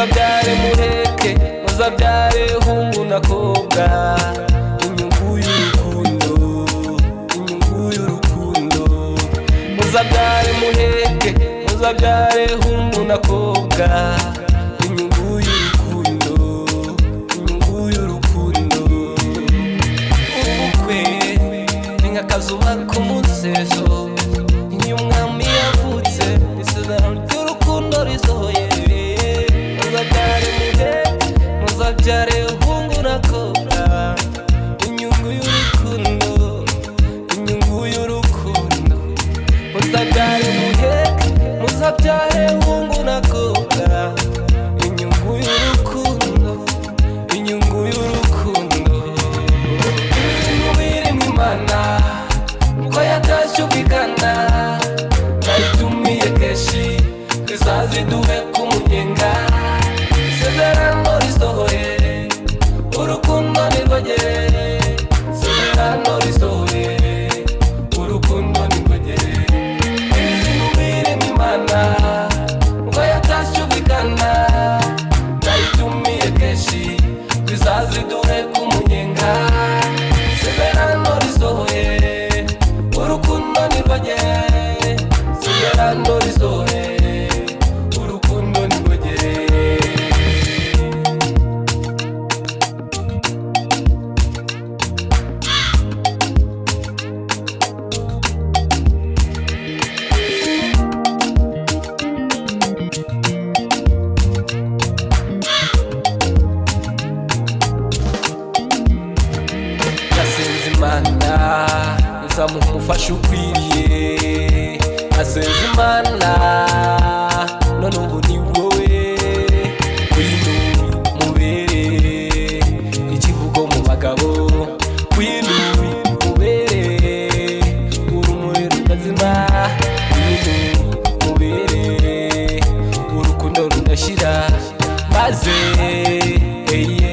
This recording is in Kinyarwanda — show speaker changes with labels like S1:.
S1: Muzabyare muheke, muzabyare hungu na kobwa. Inyungu y'urukundo, inyungu y'urukundo. Muzabyare muheke, muzabyare hungu na kobwa. Inyungu y'urukundo, inyungu y'urukundo. Ubukwe ni nk'akazuba k'umuseso. Iyo umwami yavutse, isezerano ry'urukundo risohoye. Muzabyare muheke, muzabyare hungu na kobwa. Inyungu y'urukundo, inyungu y'urukundo. Muzabyare muheke, muzabyare hungu na kobwa. Inyungu y'urukundo, inyungu y'urukundo. Ibintu birimo Imana, uko yatashye ubigana. Nayitumiye kenshi, izaziduhe kumunyenga. Isezerano risohoye, urukundo nirwogere. Isezerano risohoye, urukundo nirwogere. Ibintu birimo Imana, uko yatashye ubigana. Nayitumiye kenshi, izaziduhe kumunyenga. Isezerano risohoye, urukundo nirwogere. Isezerano risohoye, urukundo nirwogere. Nasenze Imana izamuha umufasha ukwiriye. Nasenze Imana none ubu ni wowe. Ngwino mubere ikivugo mu bagabo. Ngwino mubere urumuri rutazima. Ngwino mubere urukundo rudashira. Maze eye.